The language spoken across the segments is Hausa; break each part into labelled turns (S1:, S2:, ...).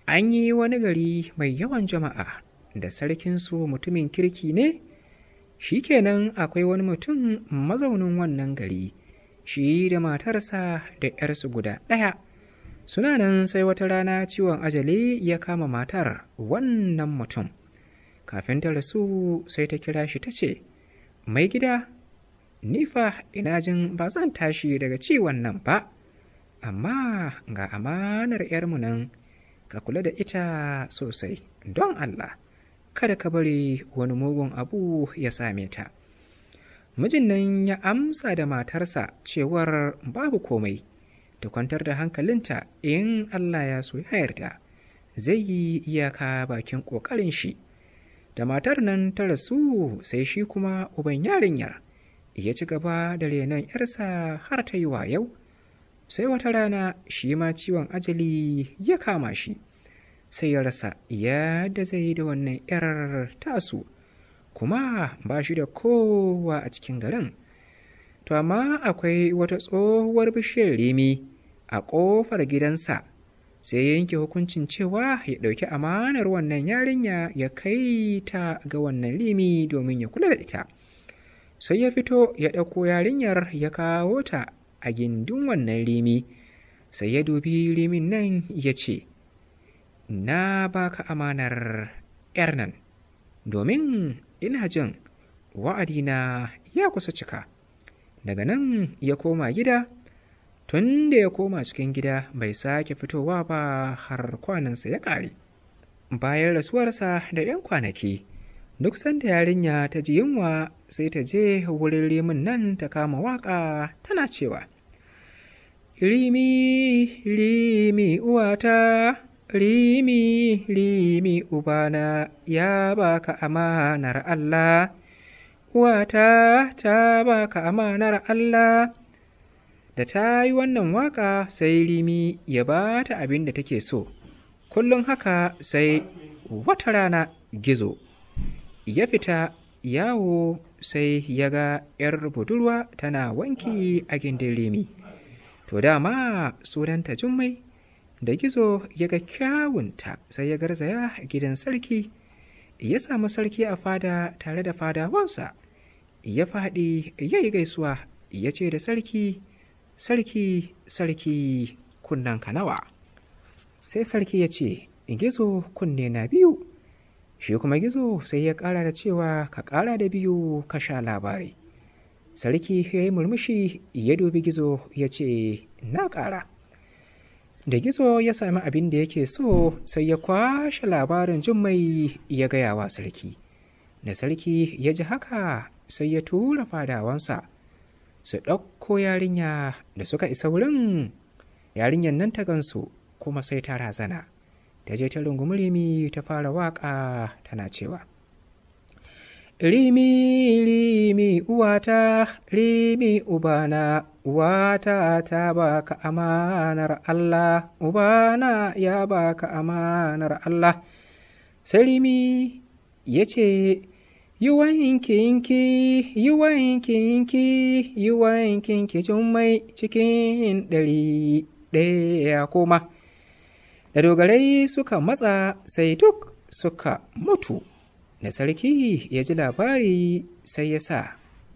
S1: An yi wani gari mai yawan jama'a da sarkinsu mutumin kirki ne, shi kenan akwai wani mutum mazaunin wannan gari, shi da matarsa da ‘yarsu guda ɗaya. Suna nan sai wata rana ciwon ajali ya kama matar wannan mutum. Kafin ta rasu sai ta kira shi ta ce, "Mai gida, ni fa ina jin ba zan tashi daga ciwon nan ba, amma ga amanar ‘yarmu nan, ka kula da ita sosai don Allah, kada ka bari wani mugun abu ya same ta." Mijin nan ya amsa da matarsa cewar babu komai, ta kwantar da hankalinta, in Allah ya so ya yarda, zai yi iyaka bakin ƙoƙarin shi. Da matar nan ta rasu, sai shi kuma uban yarinyar ya ci gaba da renon ‘yarsa har ta yi yau. Sai wata rana shi ma ciwon ajali ya kama shi, sai ya rasa yadda zai yi da wannan ‘yar tasu, kuma ba shi da kowa a cikin garin. To amma akwai wata tsohuwar bishiyar rimi a ƙofar gidansa, sai ya yanke hukuncin cewa ya ɗauki amanar wannan yarinya ya kai ta ga wannan rimi domin ya kula da ita. Sai ya fito ya ɗauko yarinyar ya kawo ta a gindin wannan rimi, sai ya dubi rimin nan ya ce, "Na baka amanar ‘yar nan, domin ina jin wa'adina ya kusa cika." Daga nan ya koma gida. Tun da ya koma cikin gida bai sake fitowa ba har kwanansa ya ƙare. Bayan rasuwarsa da ‘yan kwanaki, duk sanda yarinya ta ji yunwa sai ta je wurin rimin nan ta kama waƙa tana cewa, "Rimi, rimi uwata, rimi, rimi ubana, ya baka amanar Allah, uwata ta baka amanar Allah." Da ta yi wannan waƙa sai rimi ya ba ta abin da take so. Kullum haka, sai wata rana Gizo ya fita yawo, sai ya ga ‘yar budurwa tana wanki a gindin rimi. To dama sunanta Jummai. Da Gizo ya ga kyawunta sai ya garzaya gidan sarki, ya samu sarki a fada tare da fadawansa, ya faɗi ya yi gaisuwa, ya ce da sarki, "Sarki, sarki, kunnenka nawa?" Sai sarki ya ce, "Gizo, kunne na biyu." Shi kuma Gizo sai ya ƙara da cewa, "Ka ƙara da biyu ka sha labari." Sarki ya yi murmushi, ya dubi Gizo ya ce, "Na ƙara." Da Gizo ya sami abin da yake so sai ya kwashe labarin Jummai ya gaya wa sarki. Da sarki ya ji haka sai ya tura fadawansa su ɗauko yarinya. Da suka isa wurin, yarinyar nan ta gansu kuma sai ta razana, ta je ta rungumi rimi ta fara waƙa tana cewa, "Rimi, rimi uwata, rimi ubana, uwata ta baka amanar Allah, ubana ya baka amanar Allah." Sai rimi ya ce, "Yi wankinki, yi wankinki, yi wankinki Jummai, cikin 100 koma." Da dogarai suka matsa sai duk suka mutu. Da sarki ya ji labari sai ya sa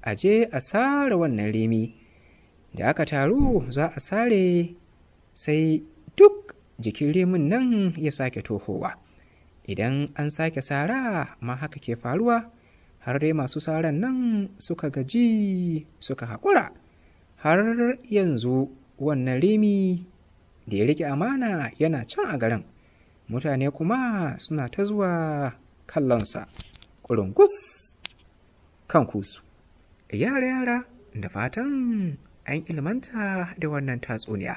S1: a je a sare wannan rimi. Da aka taru za a sare, sai duk jikin rimin nan ya sake tohowa. Idan an sake sara ma haka ke faruwa, har dai masu saran nan suka gaji suka haƙura. Har yanzu wannan rimi da ya riƙe amana yana can a garin, mutane kuma suna ta zuwa kallonsa. Ƙurungus kan kusu. Yara yara, da fatan an ilmanta da wannan tatsuniya.